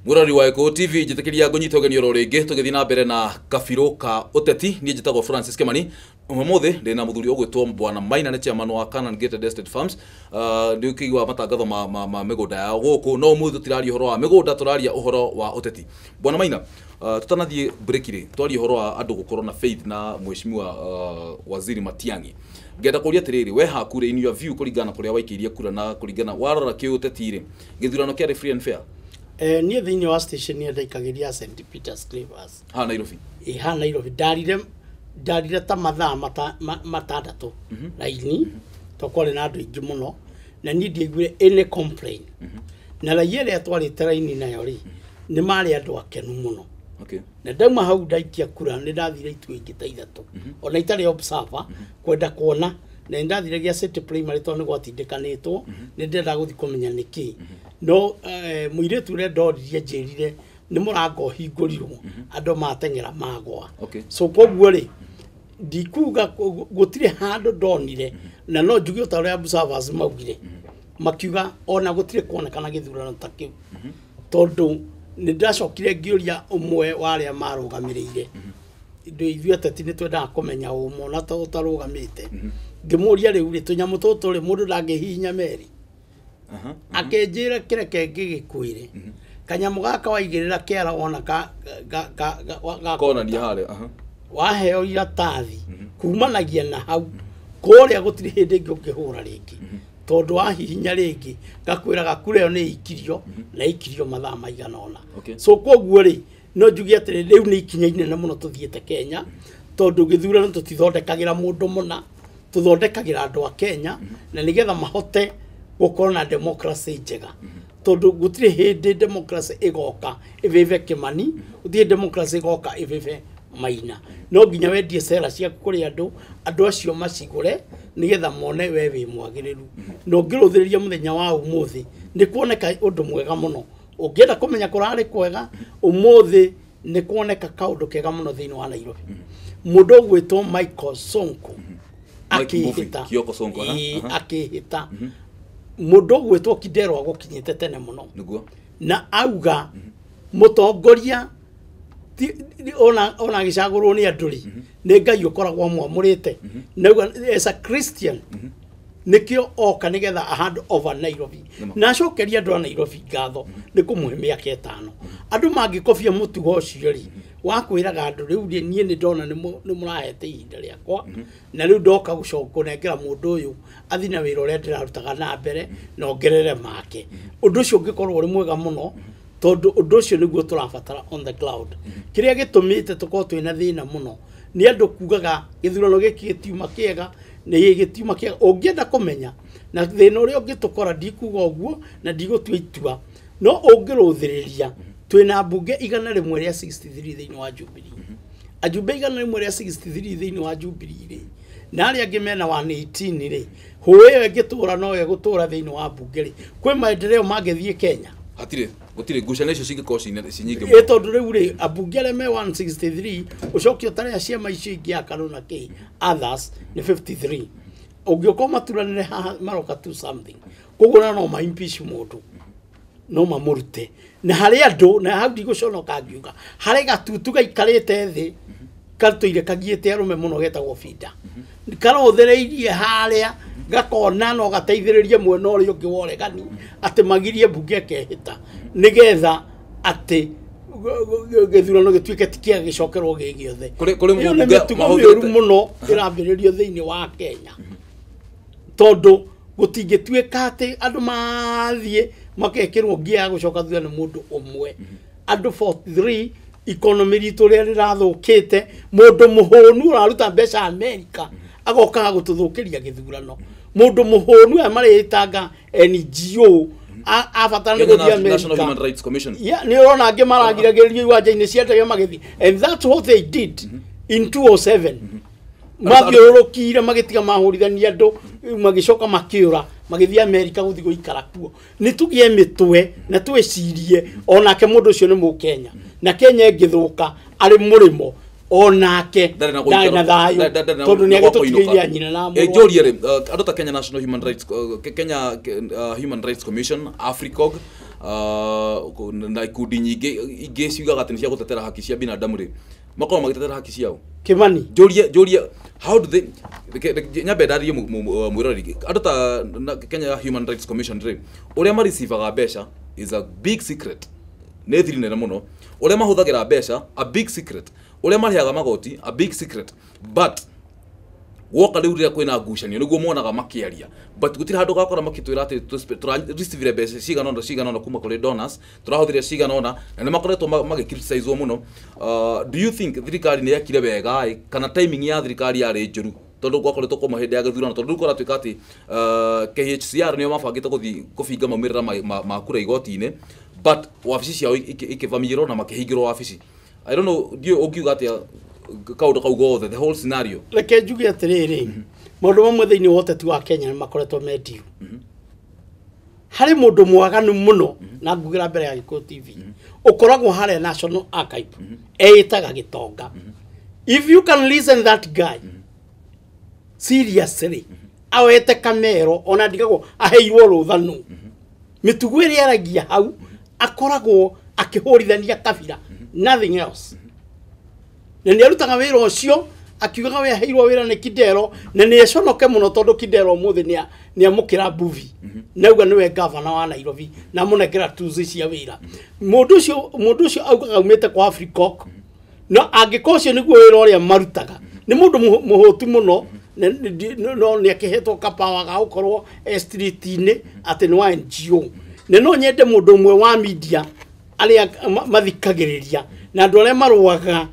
Mũrori wa Gĩkũyũ TV, njĩtĩkĩria ngũnyite ũgeni oro rĩngĩ tũgĩthiĩ na mbere na kabirũ ka ũteti. Niĩ njĩtagwo Francis Kimani. Ũmũthĩ ndĩ na mũthuri ũgwĩtwo Bwana Maina, nĩ chairman wa Canaan Gated Estate Farms. Nĩ ũkĩigua matangatho ma mĩgũnda yao gũkũ, no ũmũthĩ tũtiraria ũhoro wa mĩgũnda, tũraria ũhoro wa ũteti. Bwana Maina, tũtanathiĩ break rĩ, twaria ũhoro wa andũ gũkorwo na faith na mheshimiwa Waziri Matiang'i. Ngenda kũria atĩrĩrĩ, we haku rĩ, in your view, kũringana na kũrĩa waikĩirie kura na kũringana warora kĩũteti rĩ, gĩthurano kĩarĩ free and fair? Niĩ thĩinĩ wa station ĩyo ndaikagĩria St Peters Clavers. Haha Nairobi. Ĩ haha Nairobi, ndarire ta mathaa 6 raini, to kwarĩ na andũ aingĩ mũno, na niĩ ndiaiguire any complain. Na raia ĩrĩa twarĩte raini nayo rĩ, nĩ marĩ andũ akenu mũno. Na ndauma hau ndaikia kura, nĩ ndathire ituo ingĩ ta 3 ona itarĩ observer, kwenda kuona. Na nĩ ndathire gĩa City Primary tondũ nĩ gwatindĩkanĩtwo, nĩ ndĩrenda gũthiĩ kũmenya nĩkĩ. No mũirĩtu ũrĩa ndoririe njĩrire nĩ mũrango ũhingũrirwo, andũ mateng'era magwa. So koguo rĩ, ndikuga gũtirĩ handũ ndonire, na no njuge ta ũrĩa observers maugire, makiuga ona gũtirĩ kuonekana gĩthurano ta kĩu. Tondũ nĩ ndacokire ngĩũria ũmwe wa arĩa marũgamĩrĩire, indo ithuĩ ateti nĩ twendaga kũmenya ũma ona ta ũtarũgamĩte. Ngĩmũria rĩu rĩ, tũnyamũ tũtũ rĩ, mũndũ ndangĩhihinya meri? Akĩnjĩra kĩreke ngĩgĩkwĩre, kanyamũ gaka waigĩrĩra kĩara wona ka konania harĩa. Waheo iratathi kumanagia na hau kũrĩa, gũtirĩ hĩndĩ ĩngĩ ũngĩhũra rĩngĩ, tondũ wahihinya rĩngĩ gakwĩraga kura ĩyo nĩ ikirio na ikirio mathaa maigana ũna. So koguo rĩ, no njuge atĩrĩ, rĩu nĩ ikinya inene mũno tũthiĩte Kenya, tondũ gĩthurano tũtithondekagĩra mũndũ mũna, tũthondekagĩra andũ a Kenya, na nĩgetha mahote gũkorwo na democracy njega. Tondũ gũtirĩ hĩndĩ democracy ĩgoka ĩvĩve Kimani, gũtirĩ democracy ĩgoka ĩvĩve Maina. No nginya wendie cera ciaku kũrĩ andũ, andũ acio macigũre nĩgetha mone we wĩ mwagĩrĩru. Na ũngĩrũthĩrĩria mũthenya wa ũmũthĩ, nĩ kuoneka ũndũ mwega mũno. Ũngĩenda kũmenya kũrarĩ kwega, ũmũthĩ nĩ kuoneka kaũndũ kega mũno thĩinĩ wa Nairobi. Mũndũ ũgwĩtwo Michael Sonko Mike Mbuvi, akĩhĩta. Kioko Sonko, aha, Ĩĩ, akĩhĩta. Mũndũ ũgwĩtwo Kidero agũkinyĩte tene mũno. Na auga mũtongoria ona agĩcagũrwo nĩ andũ rĩ, nĩ Ngai ũkoragwo amwamũrĩte. Na auga as a Christian, nĩkĩo oka nĩgetha a hand over Nairobi. Na acokeria andũ a Nairobi ngatho nĩ kũmũhe mĩaka 5. Andũ mangĩkobia mũtugo ũcio rĩ, wa kwĩraga andũ rĩu rĩ, niĩ nĩ ndona nĩ mũrahete ihinda rĩakwa, na rĩu ndoka gũcoka kũnengera mũndũ ũyũ athiĩ na wĩra ũrĩa ndĩrarutaga na mbere na ongerere make. Ũndũ ũcio ũngĩkorwo ũrĩ mwega mũno, tondũ ũndũ ũcio nĩguo tũrabatara on the ground. Kĩrĩa gĩtũmĩte tũkorwo twĩna thĩna mũno nĩ andũ kugaga gĩthurano gĩkĩ gĩtiuma kĩega, nĩ gĩtiuma kĩega. Ũngĩenda kũmenya na thĩna ũrĩa ũngĩtũkora, ndikuga ũguo na ndigũtua itua, no ũngĩrũthĩrĩria twĩna mbunge 163 thĩinĩ wa Jubilee. Ajumbe 163 thĩinĩ wa Jubilee rĩ, na arĩa angĩ mena 118 rĩ, hũĩ ĩyo ĩngĩtũra no ĩgũtũra thĩinĩ wa mbunge rĩ, kwĩ maendeleo mangĩthiĩ Kenya? Hatirĩ, gũtirĩ ngucanio icio cingĩkorwo ci nyingĩ mũno. Tondũ rĩu rĩ, ambunge arĩa me 163, ũcoke ũtare ciama icio ingĩ ya KANU na kĩ, others nĩ 53. Ũngĩũka ũmaturanĩre haha maroka 2 something. Koguo na no ma impeach mũndũ, no mamũrute. Na harĩ andũ, na hau ndigũconoka ngiuga, harĩ gatutu gaikarĩte thĩ, gatũire kagiĩte arũme mũno getagwo Binda. Karũthĩrĩirie harĩa, gakona no gateithĩrĩrie mwena ũrĩa ũngĩ wa ũregani, atĩ magirie mbunge ĩkehĩta, nĩgetha atĩ gĩthurano gĩtuĩke ti kĩa gĩcokerwo gĩ gĩothe. Kũrĩ Ĩyo nĩ mũmbunge mĩtugo mahũthĩrĩte mĩũru mũno ĩrambĩrĩrio thĩinĩ wa Kenya. Tondũ gũtingĩtuĩka atĩ andũ mathiĩ makekĩrwo ngia ya gũcoka thutha nĩ mũndũ ũmwe. Andũ 43, economy ritũ rĩrĩa rĩrathũkĩte, mũndũ mũhũnu ũraruta mbeca America agokaga gũtũthũkĩria gĩthurano. Mũndũ mũhũnu aya marĩĩtanga NGO, abatara nĩ Kenya gũthiĩ National America. Human Rights Commission. Yeah, nĩ ũrona angĩ maragiragĩrĩrio iwanja-inĩ cia ndege magĩthiĩ. And that's what they did in 2007. Mathiũrũrũkire magĩtiga mahũrithania andũ, magĩcoka makĩũra, magĩthiĩ America gũthiĩ gũikara kuo. Nĩ tũgĩe mĩtwe na twĩcirie onake mũndũ ũcio nĩ Mũkenya. Na Kenya ĩngĩthũka arĩ mũrĩmo onake Ndarĩ na ndarĩ na gũikara- thayũ, ndarĩ na tondũ nĩ gwa kũinũka. agĩtũtigĩire nyina na mũrũ. Njũrie rĩ, andũ ta Kenya National Human Rights, Kenya Human Rights Commission, Africog, na ikundi nyingĩ ingĩ ciugaga atĩ nĩ cia gũtetera haki cia binadamu rĩ, makoragwo magĩtetera haki ciao? Kimani. Njũrie, how do they, nyambe ndarie mwĩroreri, andũ ta Kenya Human Rights Commission rĩ, ũrĩa mareceivaga mbeca is a big secret, nĩ thiri nene mũno. Ũrĩa mahũthagĩra mbeca, a big secret. Ũrĩa marĩhaga magoti, a big secret. But woka rĩu rĩrĩa kwĩna ngucanio nĩguo monaga makĩaria, but gũtirĩ handũ gakora makĩtwĩra atĩ tũrareceivire mbeca cigana ũna cigana ũna kuma kũrĩ donors, tũrahũthĩrire cigana ũna, na nĩ makoretwo magĩcriticizewo mũno. Do you think thirikari nĩ yekire wega ĩ, kana timing ya thirikari yarĩ njũru, tondũ gwakoretwo kuma hĩndĩ ya gĩthurano, tondũ rĩu kũratuĩka atĩ KHCR nĩo mabangĩte gũthiĩ kũbinga maumĩrĩra ma kura igoti-inĩ, but wabici ciao ikĩvamĩrwo na makĩhingĩrwo wabici? I don't know, ndiũĩ ũngiuga atĩa kaũndũ kau gothe, the whole scenario. Reke njuge atĩrĩrĩ, maũndũ mamwe thĩinĩ wa ũteti wa Kenya nĩ makoretwo mendiu harĩ mũndũ mwaganu mũno, na ngugĩra mbere ya Gĩkũyũ TV, ũkoragwo harĩa National Archive, eĩtaga Gĩtonga. If you can listen that guy seriously, awete kamero ona ndigagwo aheirwo rũtha nũ mĩtugo ĩrĩa aragia hau, akoragwo akĩhũrithania kabira, nothing else. Na nĩ arutaga wĩra ũcio akiugaga we aheirwo wĩra nĩ Kidero, na nĩ econoke mũno tondũ Kidero ũmũthĩ nĩ amũkĩra mbuvi, nauga nĩwe gavana wa Nairobi na amũnengera tuzi cia wĩra. Mũndũ ũcio augaga aumĩte kwa Africoc, no angĩkorwo ũcio nĩguo wĩra ũrĩa marutaga, nĩ mũndũ mũhũtu mũno. No nĩ akĩhetwo kapawa ga gũkorwo e street-inĩ atĩ nĩ wa NGO. Na no nyende mũndũ ũmwe wa media arĩa mathikagĩrĩria na andũ arĩa marũaga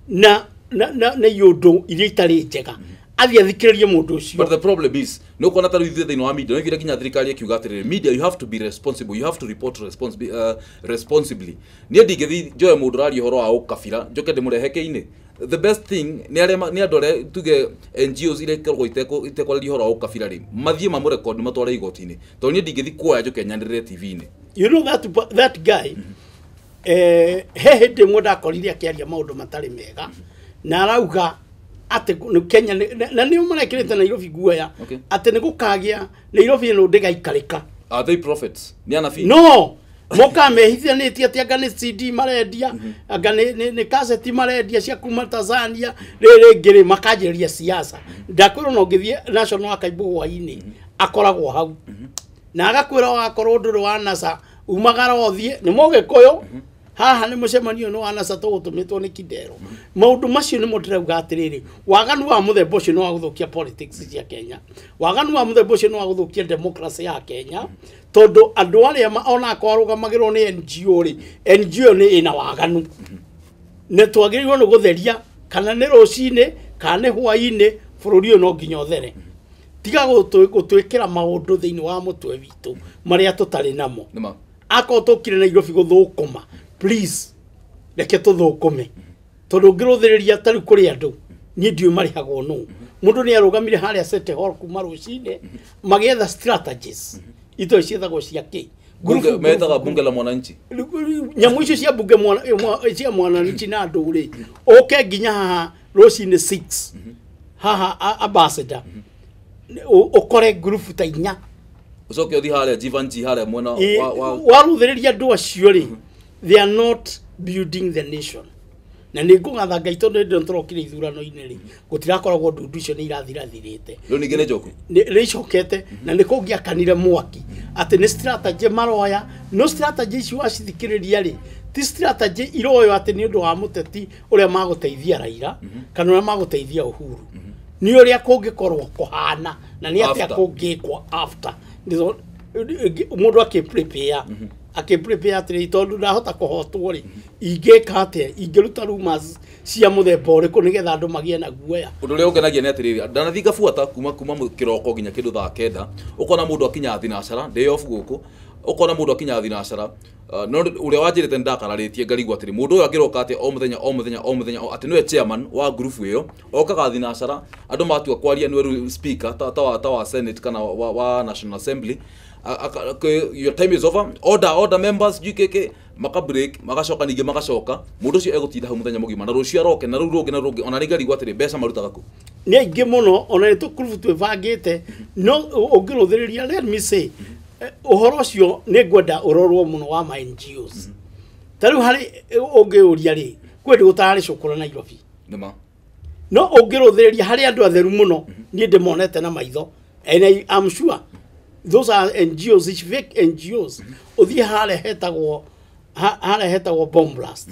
na iũndũ iria itarĩ njega athiĩ athikĩrĩrie mũndũ ũcio. But the problem is, no kuona ta rĩu ithuĩ thĩinĩ wa media, no nginya thirikari ĩkiuga atĩrĩrĩ, media, you have to be responsible, you have to report responsibly. Niĩ ndingĩthiĩ njoe mũndũ ũraria ũhoro wa ũkabira njoke ndĩmũrehe kĩ-inĩ. The best thing nĩ arĩa nĩ andũ arĩa tuge NGOs iria ikoragwo itekwarĩria ũhoro wa ũkabira rĩ, mathiĩ mamũrekondi matware igoti-inĩ, tondũ niĩ ndingĩthiĩ kuoya njoke nyanĩrĩre TV-inĩ. You know that guy, he hĩndĩ ĩmwe ndakorire akĩaria maũndũ matarĩ mega na arauga atĩ nĩ Kenya na nĩo marekĩrĩte Nairobi guoya atĩ nĩ gũkagĩa Nairobi ĩno ndĩgaikarĩka. Are they prophets? Nĩ anabii? No moka mehithanĩtie atĩ anga nĩ CD marendia, anga nĩ kaseti marendia cia kuma Tanzania, rĩrĩ rĩngĩ rĩ makanjĩrĩria siasa. Ndakwĩrwo no ngĩthiĩ National Archive hwainĩ akoragwo hau na agakwĩra wakorwo ndũrĩ wa NASA umagara ũthiĩ nĩ mũgĩkũyũ haha nĩ mũcemanio nĩ wa NASA tũgũtũmĩtwo nĩ Kidero. Maũndũ macio nĩmo ndĩrauga atĩrĩrĩ, waganu wa mũthemba ũcio nĩ wa gũthũkia politics cia Kenya, waganu wa mũthemba ũcio nĩ wa gũthũkia democracy ya Kenya, tondũ andũ arĩa ona akorwo arũgamagĩrwo nĩ NGO rĩ, NGO nĩ ĩna waganu. Nĩ twagĩrĩirwo nĩ gũtheria kana nĩ rũcinĩ kana nĩ hwainĩ, bũrũri ũyũ no nginya ũthere. Tiga gũtwĩkĩra maũndũ thĩinĩ wa mũtwe witũ marĩa tũtarĩ namo. Nĩma. Akorwo tũkire Nairobi gũthũkũma, please reke tũthũkũme, tondũ ũngĩrũthĩrĩria ta rĩu kũrĩ andũ niĩ ndiũĩ marĩhagwo nũ. Mũndũ nĩ arũgamire harĩa City Hall kuma rũcinĩ magĩetha strategies ito ciethagwo cia kĩ. Bunge, metaga bunge la mwananchi. Nyamũ icio cia bunge cia mwananchi na andũ rĩ, ũke nginya haha rũcinĩ 6 haha ambassador, ũkore ngurubu ta inya. Ũcoke ũthiĩ harĩa Jivanji harĩa mwena wa Waruthĩrĩria andũ acio rĩ, they are not building the nation. Na nĩ ngũgatha Ngai tondũ hĩndĩ ĩyo tũrokire ithurano-inĩ rĩ, gũtirakoragwo ndundu icio nĩ irathirathirĩte. Rĩu ningĩ nĩ njoku. Nĩ icokete na nĩ kũngĩakanire mwaki atĩ nĩ strategy maroya. No strategy icio wacithikĩrĩria rĩ, ti strategy iroywo atĩ nĩ ũndũ wa mũteti ũrĩa magũteithia Raila kana ũrĩa magũteithia Uhuru, nĩ ũrĩa kũngĩkorwo kũhana na nĩ atĩa After. kũngĩkwo after. Mũndũ akĩ-prepare atĩrĩ, tondũ ndahota kũhotwo rĩ, ingĩka atĩa, ingĩruta rumors cia mũthemba ũrĩkũ nĩgetha andũ magĩe na guoya? Ũndũ ũrĩa ũngenagia nĩ atĩrĩrĩ, ndanathiĩ ngabuata kuma kĩroko nginya kĩndũ thaa 9, ũkona mũndũ akinya thinacara, ndĩ off gũkũ, ũkona mũndũ akinya thinacara, no ũrĩa wanjĩrĩte nĩ ndakararĩtie ngarigwo atĩrĩ, mũndũ ũyũ angĩroka atĩa o mũthenya o mũthenya o mũthenya, atĩ nĩwe chairman wa ngurubu ĩyo, okaga thinacara, andũ matua kwaria nĩwe rĩu speaker ta wa senate kana wa National Assembly. Your time is over, order, order, members, GKK, maka break, magacoka ningĩ magacoka. Mũndũ ũcio egũtinda hau mũthenya mũgima na rũciũ aroke na rũu rũngĩ na rũngĩ, ona nĩ ngarigwo atĩrĩ, mbeca marutaga kũ? Nĩ aingĩ mũno, ona nĩ tũkurubu twĩbangĩte, no ũngĩrũthĩrĩria, let me say Ũhoro ũcio nĩ ngwenda ũrorwo mũno wa ma NGOs. Ta rĩu harĩ ũngĩũria rĩ, kwĩ gũtararĩ cũkũra Nairobi. Nĩma. No ũngĩrũthĩrĩria harĩ andũ atheru mũno, niĩ ndĩmonete na maitho, and I am sure those are NGOs, it's fake NGOs. Ũthiĩ harĩa hetagwo bomb blast.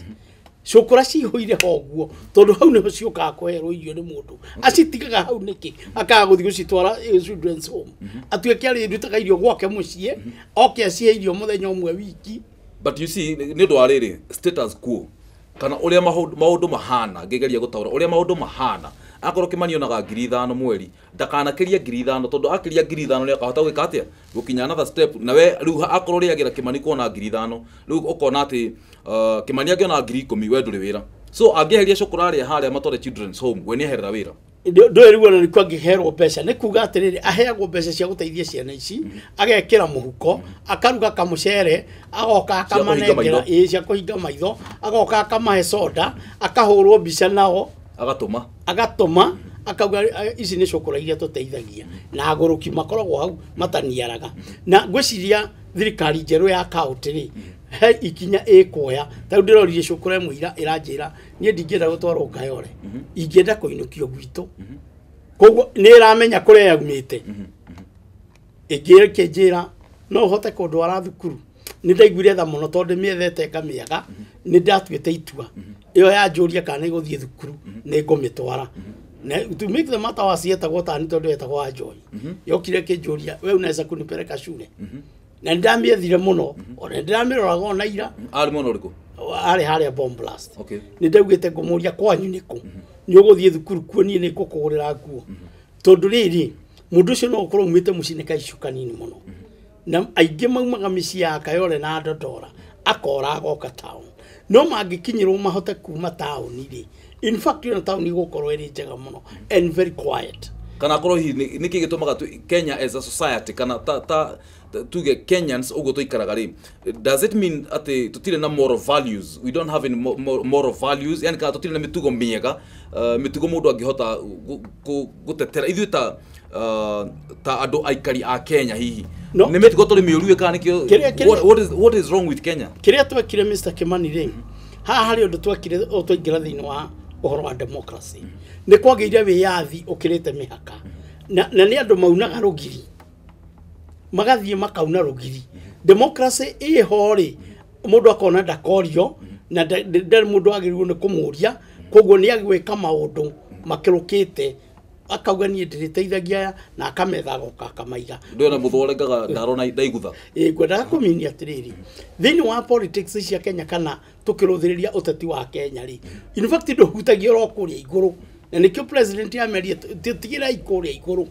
Cũkũra cihũire ho ũguo tondũ hau nĩho ciũkaga kũherwo irio nĩ mũndũ. Acitigaga hau nĩkĩ? Akaga gũthiĩ gũcitwara children's home. Atuĩke arĩrutaga irio gwake mũciĩ, oke acihe irio mũthenya ũmwe wiki. But you see, nĩ ũndũ wa rĩrĩ status quo kana ũrĩa maũndũ mahana, ngĩgeria gũtaũra ũrĩa maũndũ mahana, akorwo Kĩmani onaga 5,000 mweri, ndakanakĩria 5,000, tondũ akĩria 5,000 nĩ akahota gwĩka atĩa, gũkinya another step. Na we rĩu akorwo ũrĩagĩra Kĩmani kuona 5,000, rĩu ũkona atĩ Kĩmani angĩona 10,000 we ndũrĩ wĩra. So angĩeheria cũkũra arĩa harĩa matware children's home, we nĩeherera wĩra. Ndũĩ rĩu ona nĩkuo angĩherwo mbeca, nĩ kuga atĩrĩrĩ, aheagwo mbeca cia gũteithia ciana ici, agekĩra mũhuko, akaruga kamũcere, agoka akamanengera, ĩĩ, cia kũhinga maitho, agoka akamahe soda, akahũrwo mbica nao, agatũma akauga ici nĩ cũkũra iria tũteithagia, na agũrũki makoragwo hau mataniaraga. Na ngwĩciria thirikari njerũ ya kaũntĩ rĩ, he ikinya ĩkuoya. Ta rĩu ndĩroririe cũkũra ĩmwe ira ĩranjĩra niĩ ndingĩenda gũtwarwo Kayore, ingĩenda kũinũkio gwitũ. Koguo nĩ ĩramenya kũrĩa yaumĩte. Ĩngĩ ĩkĩnjĩra no ũhote kũndwara thukuru. Nĩ ndaiguire tha mũno tondũ ndĩmĩethete ngamĩaga, nĩ ndatuĩte itua. Ĩyo yanjũria kana nĩ gũthiĩ thukuru, nĩ ngũmĩtwara. Na to make the matter worse, yetagwo tani tondũ yetagwo Wanjohi. Yokire ĩkĩnjũria we unaweza kunipeleka shule. Na nĩ ndamĩethire mũno, ona nĩ ndĩramĩroraga ona ira. Arĩ mwena ũrĩkũ? Arĩ harĩa bomb blast. Okay. Nĩ ndaugĩte ngũmũria kwanyu nĩkũ? Nĩ ũgũthiĩ thukuru kuo, niĩ nĩ ngũkũgũrĩra nguo. Tondũ rĩrĩ, mũndũ ũcio no ũkorwo umĩte mũciĩ nĩ kaicũ kanini mũno. Na aingĩ maumaga mĩciĩ ya Kayole na Ndondora, akora agoka town. No mangĩkinyĩrwo mahote kuma taũni rĩ, in fact ĩno taũni ĩgũkorwo ĩrĩ njega mũno and very quiet. Kana akorwo hihi nĩkĩ gĩtũmaga Kenya as a society, kana ta tuge Kenyans ũguo tũikaraga rĩ, does it mean atĩ tũtirĩ na moral values? We don't have any moral values, yani kana tũtirĩ na mĩtugo mĩega, mĩtugo mũndũ angĩhota gũtetera ithuĩ ta andũ aikari a Kenya hihi. Nĩ mĩtugo tũrĩ mĩũru kana nĩkĩo? What is wrong with Kenya? Kĩrĩa twekire Mr. Kimani rĩ, haha harĩ ũndũ twekire twaingĩra thĩinĩ wa ũhoro wa democracy. Nĩ kwagĩire wĩyathi ũkĩrĩte mĩhaka. Na nĩ andũ maunaga rũgiri. Magathiĩ makauna rũgiri. Democracy ĩho rĩ, mũndũ akona ndakorio, na ndarĩ mũndũ agĩrĩirwo nĩ kũmũria, koguo nĩ agwĩka maũndũ makĩrũkĩte, akauga niĩ ndĩrĩteithagia aya, na akametha agoka akamaiga. Ndĩrona mũthũrengaga ndarona ndaigutha. Ĩĩ, ngwendaga kũminia atĩrĩrĩ, thĩinĩ wa politics cia Kenya kana tũkĩrũthĩrĩria ũteti wa Kenya rĩ, in fact ndũhutagia oro kũrĩa igũrũ, na nĩkĩo president amerie tũtigĩrai kũrĩa igũrũ,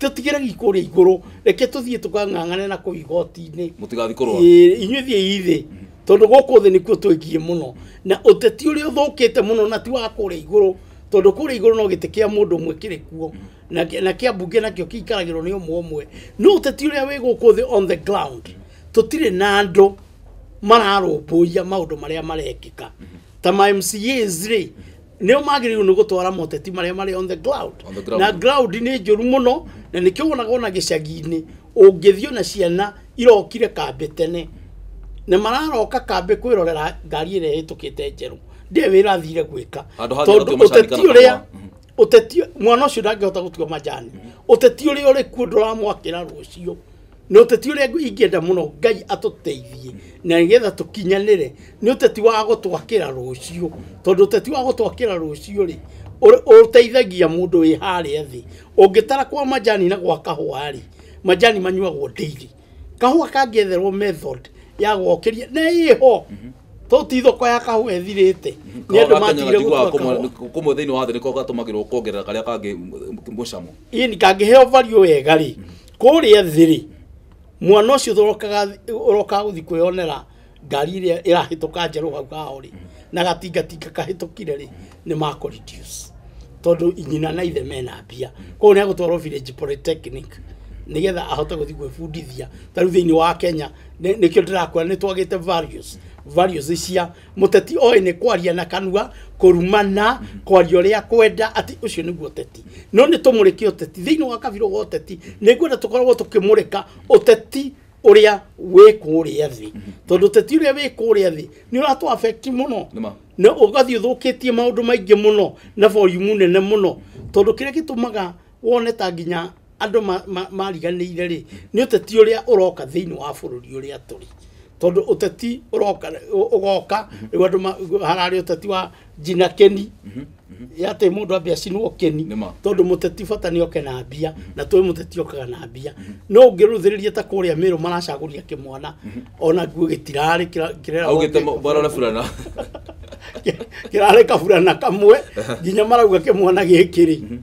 tũtigĩrai kũrĩa igũrũ, reke tũthiĩ tũkang'ang'ane na kũu igoti-inĩ. Mũtigathiĩ kũrũa. Ĩĩ, inyuĩ thiĩi thĩ, tondũ gũkũ thĩ nĩkuo twĩgiĩ mũno. Na ũteti ũrĩa ũthũkĩte mũno na ti wa kũrĩa igũrũ, tondũ kũrĩa igũrũ no gĩtĩ kĩa mũndũ ũmwe kĩrĩ kuo, na kĩa mbunge nakĩo gĩikaragĩrwo nĩ ũmwe ũmwe. No ũteti ũrĩa wĩ gũkũ thĩ on the ground, tũtirĩ na andũ mararũmbũiya maũndũ marĩa marekĩka. Ta ma MCAs rĩ, nĩo magĩrĩirwo nĩ gũtwara moteti marĩa marĩ on the ground. Na ground nĩ njũru mũno, na nĩkĩo wonaga ona gĩcagi-inĩ ũngĩthiĩ ona ciana irokire kambĩ tene, na mararoka kambĩ kwĩrorera ngari ĩrĩa ĩhĩtũkĩte njerũ, ndĩrĩ wĩra athire gwĩka. Tondũ ũteti ũrĩa ũteti mwana ũcio ndangĩhota gũtua majani, ũteti ũrĩa ũrĩ kuo ndũramwakĩra rũciũ. Nĩ ũteti ũrĩa ingĩenda mũno Ngai atũteithie na nĩgetha tũkinyanĩre, nĩ ũteti wa gũtwakĩra rũciũ, tondũ ũteti wa gũtwakĩra rũciũ rĩ, ũteithagia mũndũ wĩ harĩa thĩ. Ũngĩtara kwa majani na gwa kahũa rĩ, majani manyuagwo daily. Kahũa kangĩetherwo method ya gwokĩria na ĩho, to ti thoko ya kahũa ĩthirĩte, nĩ andũ matigire gũtua kahũa. Kũmwe thĩinĩ wa thĩ nĩko gatũmagĩrwo kuongerera karĩa kangĩ mũcamo. Ĩni kangĩheo value wega rĩ, kũrĩa thĩ rĩ, mwana ũcio ũrokaga gũthiĩ kwĩyonera ngari ĩrĩa ĩrahĩtũka njerũ hau hao rĩ, na gatingatinga kahĩtũkire rĩ, nĩ makũ reduce, tondũ nyina na ithe mena mbia. Koguo nĩ agũtwarwo village polytechnic nĩgetha ahote gũthiĩ gwĩbundithia. Ta rĩu thĩinĩ wa Kenya nĩkĩo ndĩrakwĩra nĩ twagĩte values cia mũteti oĩ nĩ kwaria na kanua, kũrumana, kwaria ũrĩa kwenda, atĩ ũcio nĩguo ũteti. No nĩ tũmũrĩke ũteti thĩinĩ wa kabirũ ga ũteti, nĩ ngwenda tũkoragwo tũkĩmũrĩka ũteti ũrĩa wĩ kũrĩa thĩ, tondũ ũteti ũrĩa wĩ kũrĩa thĩ nĩ ũratũ affect mũno na ũgathiĩ ũthũkĩtie maũndũ maingĩ mũno na volume nene mũno, tondũ kĩrĩa gĩtũmaga wone ta nginya andũ mariganĩire rĩ nĩ ũteti ũrĩa ũroka thĩinĩ wa bũrũri ũrĩa tũrĩ, tondũ ũteti ũroka ũgoka rĩu andũ hararĩ ũteti wa njina keni yatĩ mũndũ ambe acinwo keni, tondũ mũteti bata nĩ oke na mbia na tũĩ mũteti okaga na mbia. No ũngĩrũthĩrĩria ta kũrĩa Mĩrũ maracagũria kĩmwana ona nguo gĩtirarĩ kĩrera kĩrarĩ kaburana kamwe nginya marauga kĩmwana gĩkĩ rĩ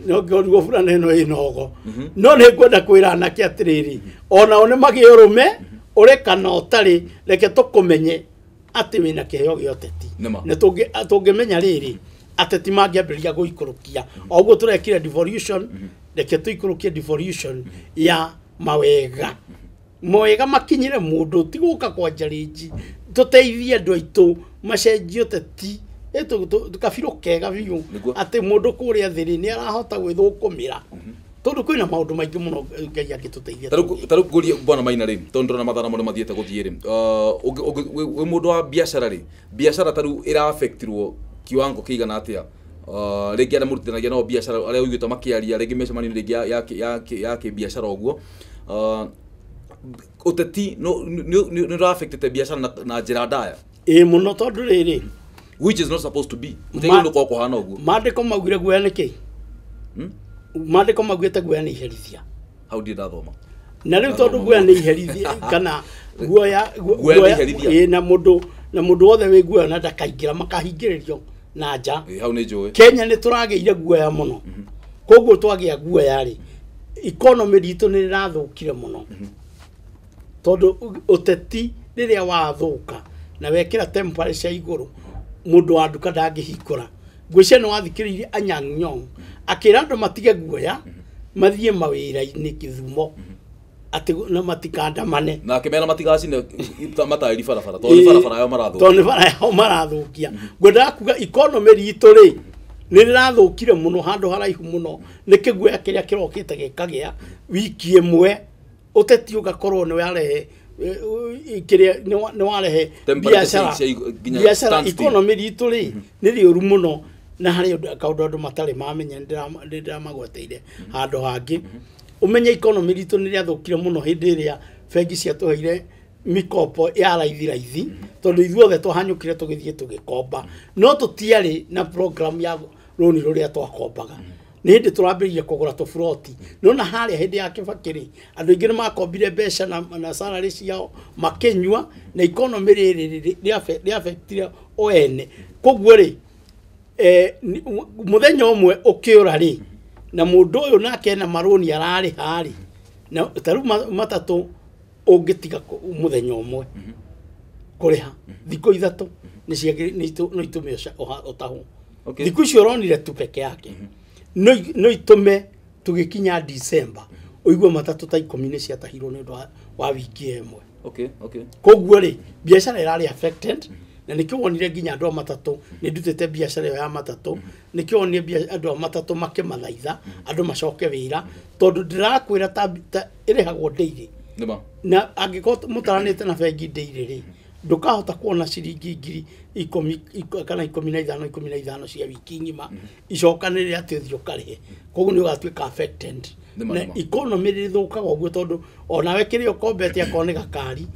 no ngĩorigwo burana ĩno ĩnogo. No nĩ ngwenda kwĩra anake atĩrĩrĩ, onao nĩ magĩe ũrũme ũrĩ kana ũtarĩ, reke tũkũmenye atĩ wĩna kĩheo gĩa ũteti. Na tũngĩmenya rĩrĩ ateti mangĩambĩrĩria gũikũrũkia o ũguo tũrekire devolution, reke tũikũrũkie devolution ya mawega mawega makinyĩre mũndũ, ti gũka kwa njarĩnji, tũteithie andũ aitũ macenjie ũteti kabirũ kega biũ atĩ mũndũ kũrĩa thĩ rĩ nĩ arahota gwĩthũkũmĩra, tondũ kwĩna maũndũ maingĩ mũno Ngai angĩtũteithia. Ta rĩu ngũrie bwana Maina rĩ, tondũ ndĩrona mathaa namo nĩ mathiĩte gũthiĩ rĩ, wĩ mũndũ wa biacara rĩ, biacara ta rĩu ĩra-affectirwo kiwango kĩigana atĩa? Rĩngĩ arĩa mũrutithanagia nao biacara arĩa ũiguĩte makĩaria rĩngĩ mĩcemanio-inĩ rĩngĩ ya kĩbiacara ũguo, ũteti nĩ ũra-affectĩte biacara na njĩra ndaya? Ĩĩ mũno, tondũ rĩrĩ which is not supposed to be, ũtagĩrĩirwo nĩ gũkorwo kũhana ũguo. Maandĩko maugire guoya nĩ kĩ? Maandĩko maugĩte guoya nĩ iherithia. Hau ndirĩ ndathoma. Na rĩu tondũ guoya nĩ iherithia kana guoya ĩ na mũndũ wothe wĩ guoya na ndakaingĩra makahingĩrĩrio na nja. Hau nĩ njũĩ. Kenya nĩ tũragĩire guoya mũno, koguo twagĩa guoya rĩ economy ritũ nĩ rĩrathũkire mũno, tondũ ũteti rĩrĩa wathũka na wekĩra temperature igũrũ mũndũ wa nduka ndangĩhingũra. Ngwĩciria nĩ wathikĩrĩirie Anyang' Nyong'o akĩra andũ matige guoya mathiĩ mawĩra-inĩ Kĩthumo atĩ na matikandamane, na akĩmera matigacine mataĩri barabara tondũ nĩ barabara yao marathũkia, tondũ nĩ bara yao marathũkia. Ngwendaga kuga economy ritũ rĩ nĩ rĩrathũkire mũno handũ haraihu mũno nĩ kĩguoya kĩrĩa kĩrokĩte gĩkagĩa wiki ĩmwe ũteti ũgakorwo nĩ warehe kĩrĩa nĩ warehe biacara biacara economy ritũ rĩ nĩ rĩũru mũno, na harĩ kaũndũ andũ matarĩ mamenya nĩ ndĩramagweteire handũ hangĩ. Ũmenye economy ritũ nĩ rĩathũkire mũno hĩndĩ ĩrĩa bengi ciatũheire mikopo ya raithi raithi, tondũ ithuothe twahanyũkire tũgĩthiĩ tũgĩkomba, no tũtiarĩ na program ya rũni rũrĩa twakombaga. Nĩ hĩndĩ tũrambĩrĩria kũgũra tũburoti, nona harĩa hĩndĩ ya Kĩbakĩ rĩ andũ aingĩ nĩ makombire mbeca na salary ciao makĩnyua, na economy rĩrĩ rĩafectire o ene. Koguo rĩ mũthenya ũmwe ũkĩũra rĩ na mũndũ ũyũ nake ena marũni ararĩha rĩ, na ta rĩu matatũ ũngĩtiga mũthenya ũmwe kũrĩha thikũ ithatũ no itũme ũtahwo. Thikũ icio ũronire tu peke yake no itũme tũgĩkinya December ũigue matatũ ta 10 nĩ ciatahirwo nĩ ũndũ wa wiki ĩmwe. Koguo rĩ biacara ĩrarĩ affected, na nĩkĩo wonire nginya andũ a matatũ nĩ ndutĩte biacara ĩyo ya matatũ, nĩkĩo wonire andũ a matatũ makĩmathaitha andũ macoke wĩra, tondũ ndĩrakwĩra ta ĩrĩhagwo daily, na angĩkorwo mũtaranĩte na bengi daily rĩ ndũkahota kuona ciringi 10,000 kana 15 15 cia wiki ng'ima icokanĩrĩre atĩ ũthiĩ ũkarĩhe, koguo nĩ ũgatuĩka affected na economy rĩthũkaga ũguo, tondũ onawe kĩrĩa ũkombete akorwo nĩ gakari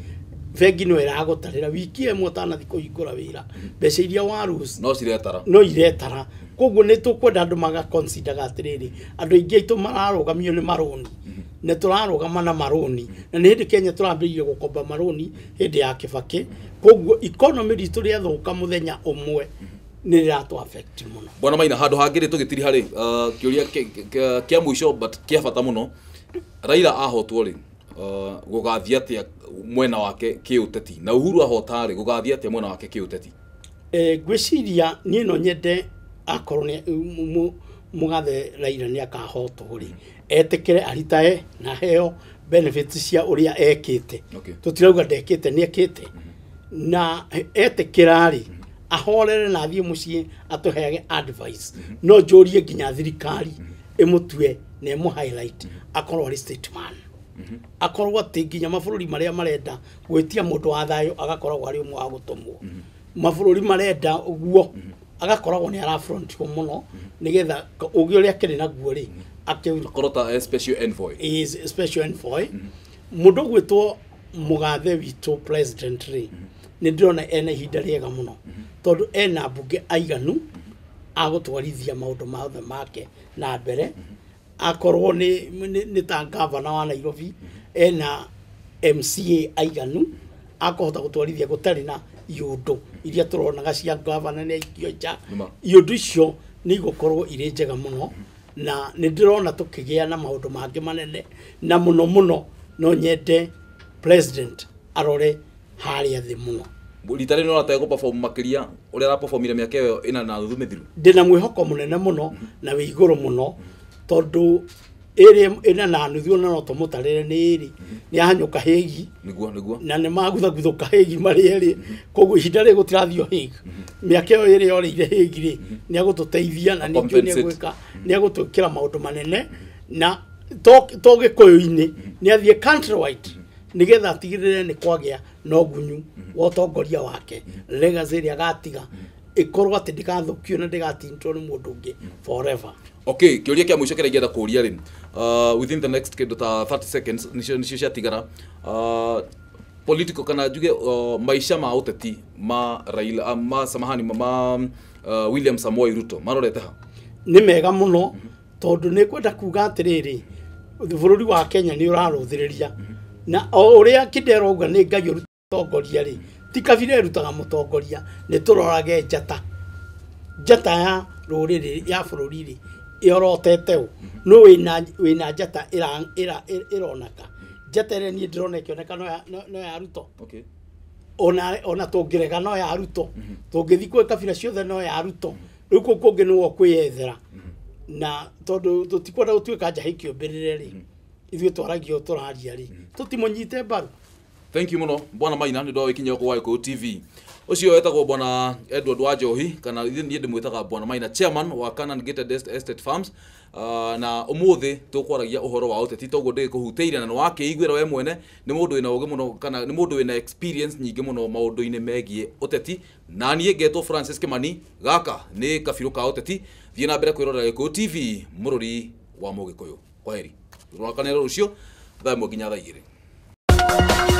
bengi no ĩragũtarĩra wiki ĩmwe ũtanathiĩ kũhingũra wĩra, mbeca iria waruse no ciretara, no iretara. Koguo nĩ tũkwenda andũ magaconsideraga atĩrĩrĩ, andũ aingĩ aitũ mararũgamio nĩ marũni, na tũrarũgama na marũni, na nĩ hĩndĩ Kenya tũrambĩrĩria gũkomba marũni hĩndĩ ya Kĩbakĩ. Koguo economy ritũ rĩathũka mũthenya ũmwe nĩ rĩratũ affect mũno. Bwana Maina, handũ hangĩ rĩ tũgĩtiriha rĩ, kĩũria kĩa mũico but kĩa bata mũno, Raila ahotwo rĩ gũgathiĩ atĩa mwena wake kĩũteti, na Uhuru ahota rĩ gũgathiĩ atĩa mwena wake kĩũteti? Ngwĩciria niĩ no nyende akorwo nĩ mũgathe Raila nĩ akahotwo rĩ etĩkĩre aritae na heo benefits cia ũrĩa ekĩte. Tũtirauga ndekĩte, nĩ ekĩte, na etĩkĩra rĩ ahorere na athiĩ mũciĩ atũheage advice. No njũrie nginya thirikari ĩmũtue na ĩmũ highlight akorwo arĩ statesman. Akorwo atĩ nginya mabũrũri marĩa marenda gwĩtia mũndũ wa thayũ agakoragwo arĩ ũmwe wa gũtũmwo. Mabũrũri marenda ũguo agakoragwo nĩ arafrontirwo mũno nĩgetha ũgĩ ũrĩa akĩrĩ naguo rĩ akĩũruta. Akorwo ta special envoy. Is special envoy. Mũndũ ũgwĩtwo mũgathe witũ president rĩ, nĩ ndĩrona ena ihinda rĩega mũno tondũ ena mbunge aiganu agũtwarithia maũndũ mothe make na mbere. Akorwo nĩ ta gavana wa Nairobi, ena MCA aiganu akũhota gũtwarithia gũtarĩ na iũndũ iria tũronaga cia gavana nĩ aikio nja. Nĩma. Iũndũ icio nĩ igũkorwo irĩ njega mũno na nĩ ndĩrona tũkĩgĩa na maũndũ mangĩ manene, na mũno mũno no nyende president arore harĩa thĩ mũno. Rita rĩrĩ nĩũrona ta egũ-perform makĩria ũrĩa araperformire mĩaka ĩyo ĩna na nuthu mĩthiru? Ndĩna mwĩhoko mũnene mũno na wĩ igũrũ mũno tondũ ĩrĩ ĩna na nuthu ona no tũmũtarĩre nĩ ĩrĩ nĩ ahanyũka Hague. Nĩguo nĩguo. Na nĩ maguthaguthuka Hague marĩ erĩ, koguo ihinda rĩrĩ gũtirathio Hague. Mĩaka ĩyo ĩrĩ yorĩire Hague rĩ, nĩ agũtũteithia na nĩ njũĩ nĩ Compensate. egwĩka, nĩ agũtwĩkĩra maũndũ manene na to Gĩkũyũ-inĩ, nĩ athiĩ countrywide nĩgetha atigĩrĩre nĩ kwagĩa na ũgunyu wa ũtongoria wake. Legacy ĩrĩa agatiga ĩkorwo atĩ ndĩgathũkio na ndĩgatintwo nĩ mũndũ ũngĩ forever. Okay, kĩũria kĩa mũico kĩrĩa ingĩenda kũũria rĩ, within the next kĩndũ ta 30 seconds nĩcio ciatigara, political kana njuge maica ma ũteti ma Raila, ma samahani, ma William Samoei Ruto marorete ha? Nĩ mega mũno tondũ nĩ kwenda kuga atĩrĩrĩ, bũrũri wa Kenya nĩ ũrarũthĩrĩria na o ũrĩa Kidero auga nĩ Ngai ũrutongoria rĩ, ti kabira ĩrutaga mũtongoria, nĩ tũrorage njata. Njata ya rũrĩrĩ ya bũrũri rĩ ĩorotete ũ, no wĩna njata ĩroneka. Njata ĩrĩa niĩ ndĩrona ĩkĩoneka no ya Ruto. Ona tũngĩrega no ya Ruto, tũngĩthiĩ kwĩ kabira ciothe no ya Ruto. Rĩu kũu kũngĩ nĩwe ũkwĩyethera, na tondũ tũtikwenda gũtuĩka njahĩ kĩũmbĩrĩre rĩ, ithuĩ twaragia ũũ tũraria rĩ, tũtimũnyite mbaru. Thank you mũno Bwana Maina nĩ ũndũ wa gĩkinya gũkũ wa Gĩkũyũ TV. Ũcio wetagwo Bwana Edward Wanjohi kana niĩ ndĩmwĩtaga Bwana Maina, chairman wa Canaan Gated Estate Farms. Na ũmũthĩ tũkwaragia ũhoro wa ũteti, toguo ndĩgĩkũhutĩire na nĩwakĩiguĩra we mwene nĩ mũndũ wĩna ũgĩ mũno kana nĩ mũndũ wĩna experience nyingĩ mũno maũndũ-inĩ megiĩ ũteti. Na niĩ ngetwo Francis Kimani, gaka nĩ kabirũ ka ũteti. Thiĩ na mbere kwĩrorera Gĩkũyũ TV, mũrũri wa Mũgĩkũyũ. Kwaheri, tũrokanĩra rũciũ thaa 1 nginya thaa 2.